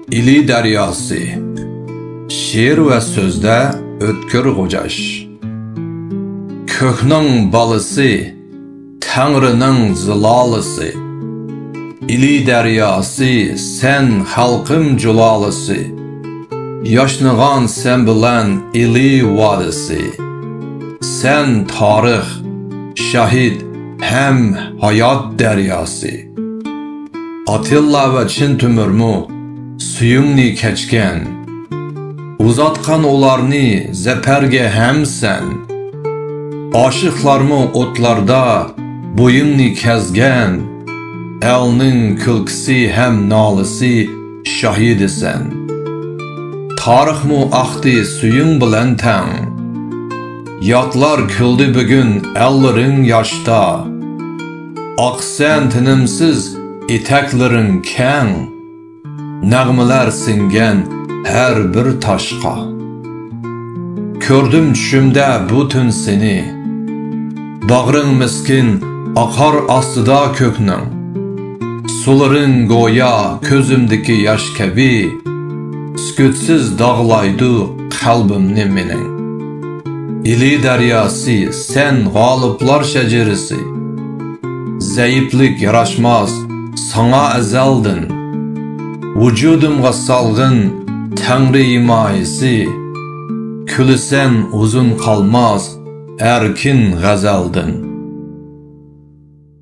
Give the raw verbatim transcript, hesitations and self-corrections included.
ئىلى دەرياسى. شېئىر ۋە سۆزدە ئۆتكۈر غوجاش. كۆكنىڭ بالىسى، تەڭرىنىڭ زىلالىسى. ئىلى دەرياسى، سەن خەلقىم جۇلالىسى. ياشنىغان سەن بىلەن ئىلى ۋادىسى. سەن تارىخ، شاھىت ھەم ھايات دەرياسى. ئاتىللا ۋە چىن تۆمۈرمۇ سۈيۈڭنى كەچكەن. ئۇزاتقان ئۇلارنى زەپەرگە ھەم سەن. ئاشىقلارمۇ ئوتلاردا بويۇڭنى كەزگەن. ئەلنىڭ كۈلكىسى ھەم نالىسى شاھىدىسەن. تارىخمۇ ئاقتى سۈيۈڭ بىلەن تەڭ. ياتلار كۈلدى بۈگۈن ئەللىرىڭ ياشتا. ئاقىسەن تىنىمسىز ئېتەكلىرىڭ كەڭ. نەغمىلەر سىڭگەن ھەر بىر تاشقا. كۆردۈم چۈشۈمدە بۇ تۈن سېنى. باغرىڭ مىسكىن ئاقار ئاستىدا كۆكنىڭ. سۇلىرىڭ گويا كۆزۈمدىكى ياش كەبى، سۈكۈتسىز داغلايدۇ قەلبىمنى مېنىڭ. ئىلى دەرياسى، سەن غالىبلار شەجىرىسى. زەئىپلىك ياراشماس ساڭا ئەزەلدىن. ۋۇجۇدۇمغا سالغىن تەڭرى ھىمايىسى. كۈلىسەن ئۇزۇن قالماس ئەركىن غەزەلدىن.